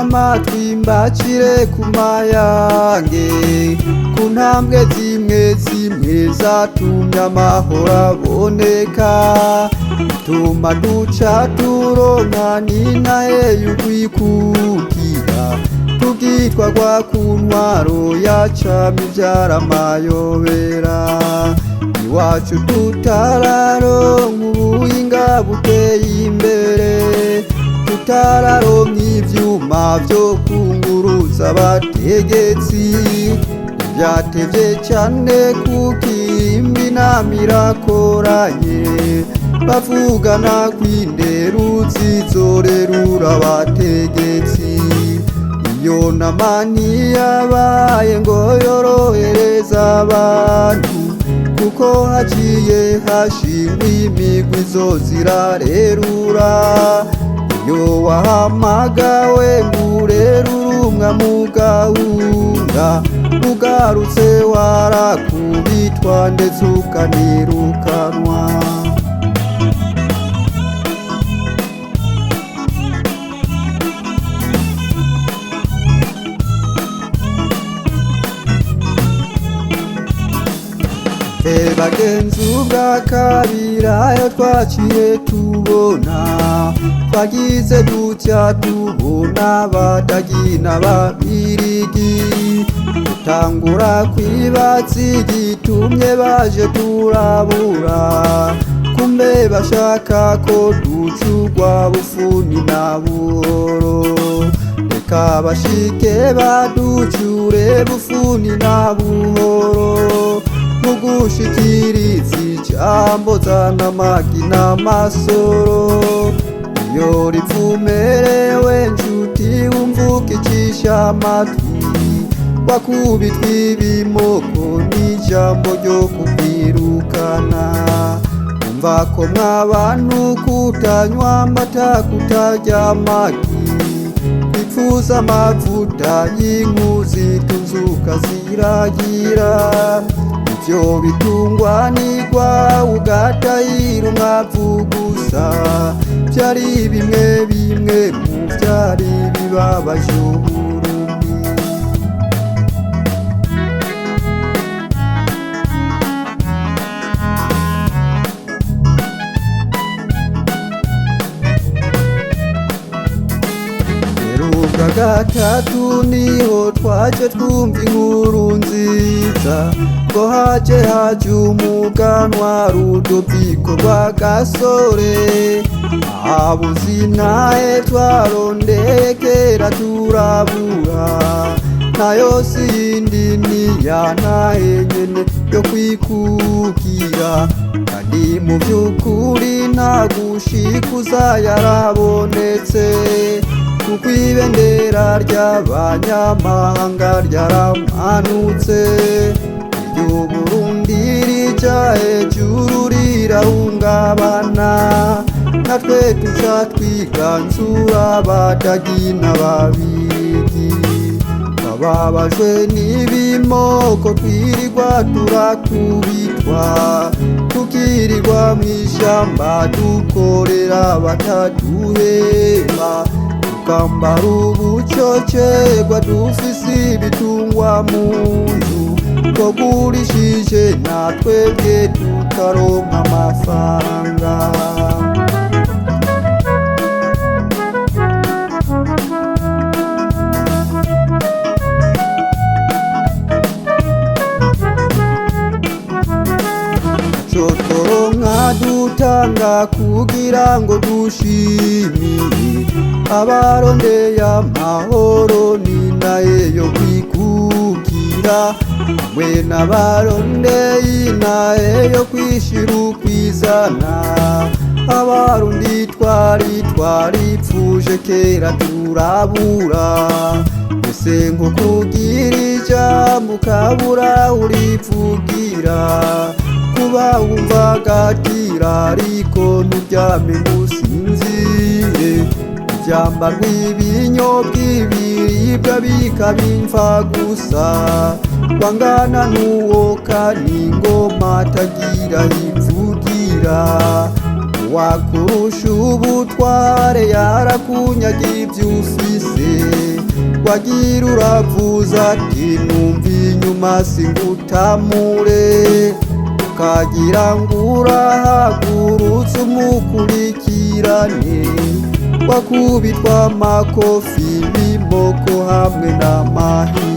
amatwi mbacire ku mayange, ku ntambwe zimwe zimwe zatumye amahoro aboneka, bituma duca turonka n'intahe y'ukwikukira, tugitwarwa ku ntwaro ya cami vyaramayobera. Iwacu tutararonka ubuhinga buteye imbere, tutararonka ivyuma vyo kunguruza abategetsi, vyatevye cane kuko inama irakoranye, bavugana kw'inderuzi zorerura abategetsi. Iyo nama ntiyabaye ngo yorohereze abantu, kuko haciye hashingwa imigwi izoza irarerura. Iyo wahamagawe ngo urerure umwami ugahunga, ugarutse warakubitwa ndetse ukanirukanwa. Bagenzi ubwa kabiri ayo twaciye tubona, twagize dutya tubona abadagi n'ababirigi, dutangura kwibaza igitumye baje turabura, kumbe bashaka ko ducurwa bufuni na buhoro. Reka bashike baducure bufuni na buhoro, mugushikiriza ijambo zana amagi n'amasoro. Iyo ripfumerewe nshuti wumva ukicisha amatwi, wakubitwa ibimoko n'ijambo ryo kukwirukana. Umva ko mwabantu kutanywa amata kutarya amagi, kwipfuza amavuta y'inkuzi tunzuka ziragira. Ivyo bitungwa nigwa ugatahira umwavu gusa, vyari bimwe bimwe mu vyari bibabaje Uburundi. Ubwa gatatu niho twaje twumva inkuru nziza, ngo haje haje umuganwa Rudoviko Rwagasore, abuze intahe twarondeye kera turabura, nayo siyindi ni ya ntahe nyene yo kwikukira, kandi mu vy'ukuri nta gushikuza yarabonetse, kuko ibendera ry'abanyamahanga ryaramanutse, iry'Uburundi rija hejuru rirahungabana, natwe tuca twiganzura abadagi n'ababirigi. Bababajwe n'ibimoko twirirwa turakubitwa, tukirirwa mw'ishamba dukorera bataduhemba, tukambara ubucocerwa dufise ibitungwa mu nzu, twogurishije natwebwe tukaronka amafaranga. Ico tworonka dutanga kugira ngo dushimire abarondeye amahoro n'intahe yo kwikukira, hamwe n'abarondeye intahe yo kwishira ukwizana. Abarundi twari twaripfuje kera turabura, ese nko kugira ijambo ukabura urivugira, kuba wumva agatira ariko nturyame ngo usinzire, ivyambarwa ibinyobwa ibiribwa bikaba imfa gusa, wangana n'uwo kaningoma atagira ivugira. Uwakurusha ubutware yarakunyaga ivyo ufise. Wagira uravuza ati numva inyuma singutamure, ukagira ngo urahagurutse umukurikirane, wakubitwa amakofi b'imoko hamwe n'amahiri.